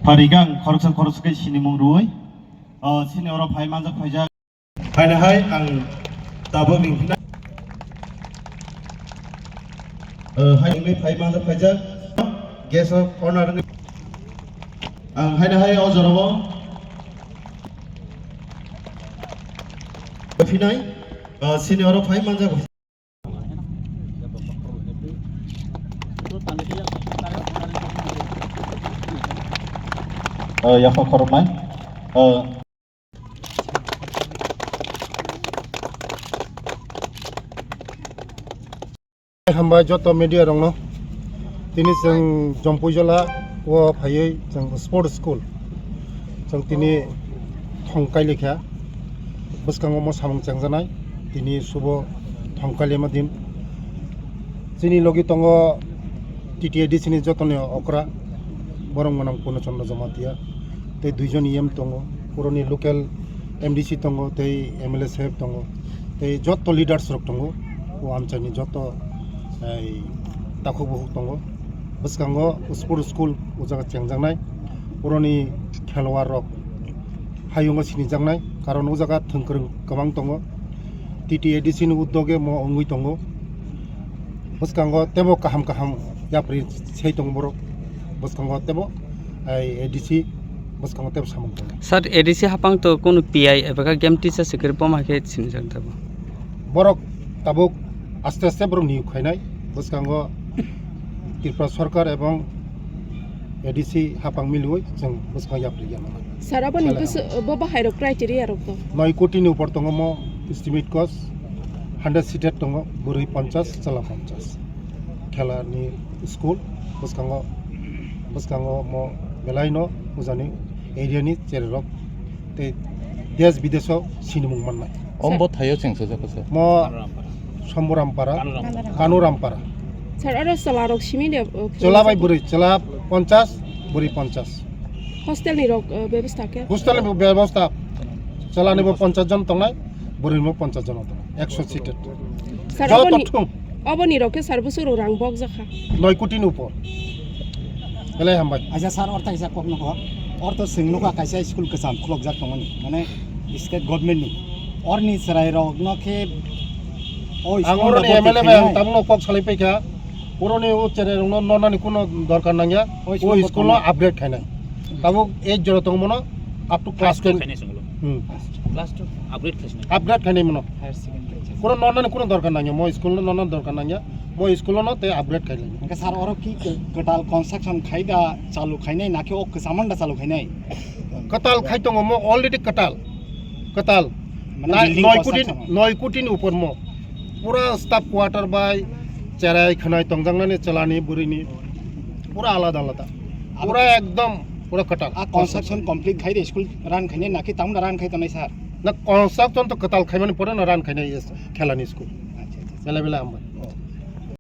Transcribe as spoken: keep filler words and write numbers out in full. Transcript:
Parigang khoroksa khoroksa khe sinimung rwui, o, sini oro phai manjak phaijak. Haino hai ang tabuk ringphina. O, hai wngwi phai manjak phaijak. Gas o corner wngwi. Ang haino hai o jorao phinai, o, sini oro phai manjak. O, yapha khoroknai. O. Hambai joto media rokno. Tini chwng Jompuijola o phaiwi chwng sport school chwng tini thong kailikha. Bwskango omo samung chengjaknai, tini subo thongkaliama din. Chini logi tongo T T A D C ni jotoni okra, borok mwnang Purno Chandra Jamatia, tei duijon E M tongo, puroni local M D C tongo, tei M L A saheb tongo, tei joto leaders rok tongo, o amchaini joto, ei, takhuk bukhuk tongo. Bwskango sport school o jaga chengjaknai, puroni khelwar rok hayungo sinijaknai, karon o jaga thwngkwrwng kwbang tongo. T T A D C ni uddoge mo wngwi tongo. Bwskango teibo kaham kaham yapri sei tongo borok. Bwskango teibo, ai, A D C bwskango teibo samung tongo. Sir, A D C hapang to kunu P I eba khe game teacher se kwrwi boma khe sinijak tabo. Borok tabuk aste aste borok niyok khainai. Bwskango Tripura Sarkar ebong A D C hapang milwi chwng bwskango yapri ya. Sir, aboni bwsw-, bo bahai rok criteria rok to? Noi koti ni upor tongo mo estimate cost, hundred seated tongo, bwrwi ponchas, chwla ponchas. Khela ni school, bwskango, bwskango mo belai no ujani area ni cherai rok tei desh bidesh o sinimung mannai. Ombo thaio cheng sojak khe. Mo Somburampara, Kanurampara. Kanurampara. Sir, aro chwla rok simi de, uh, chwla bai bwrwi, chwla ponchas, bwrwi ponchas. Hostel ni rok, uh, bebostha khe? Hostel ni bebostha, chwla ni bo ponchas jon tongnai, bwrwi ni bo ponchas jon tongnai, ekso seated. Sir, joto aboni, thung. Aboni rok khe sir bwswk rok rang bokjakha? Noi koti ni upor. Belai hambai. Acha sir, ortho kaisa kok nukho. Ortho chwng nukha kaisa school kwcham khulokjak tongmani. Mane state government ni. Orni chwrai rokno khe o ang school oroni rok M L A bai ang khainai. Tamno kok salai paikha. Oroni o chwrai rokno nonani kuno dorkar nangya. O school no upgrade khainai. Tabuk eight jora tongmano up to class ten. Khainai songlo. Hmm. Class two upgrade khainai songlo. Upgrade khainai mano. Higher secondary. Kuno nonani kuno dorkar nangya. Mo school no nonani dorkar nangya. Mo school no te upgrade khainai. Hwnkhe sir, oro ki kwtal construction khai da chalu khainai, nakhe o kwcham da chalu khainai? Kwtal khai tongo mo, already kwtal. Kwtal. Mane building noi koti, construction. Noi koti ni upor mo. Pura staff quarter bai cherai khwnai tongjaknani chwlani bwrwini. Pura alada alada. Pura ekdom pura kwtal. A construction complete khai de school run khainai, nakhe tamna run khai tongnai sir? Na construction to kwtal khaimani pore no run khainai khela ni school. Acha, acha, acha. Belai belai hambai.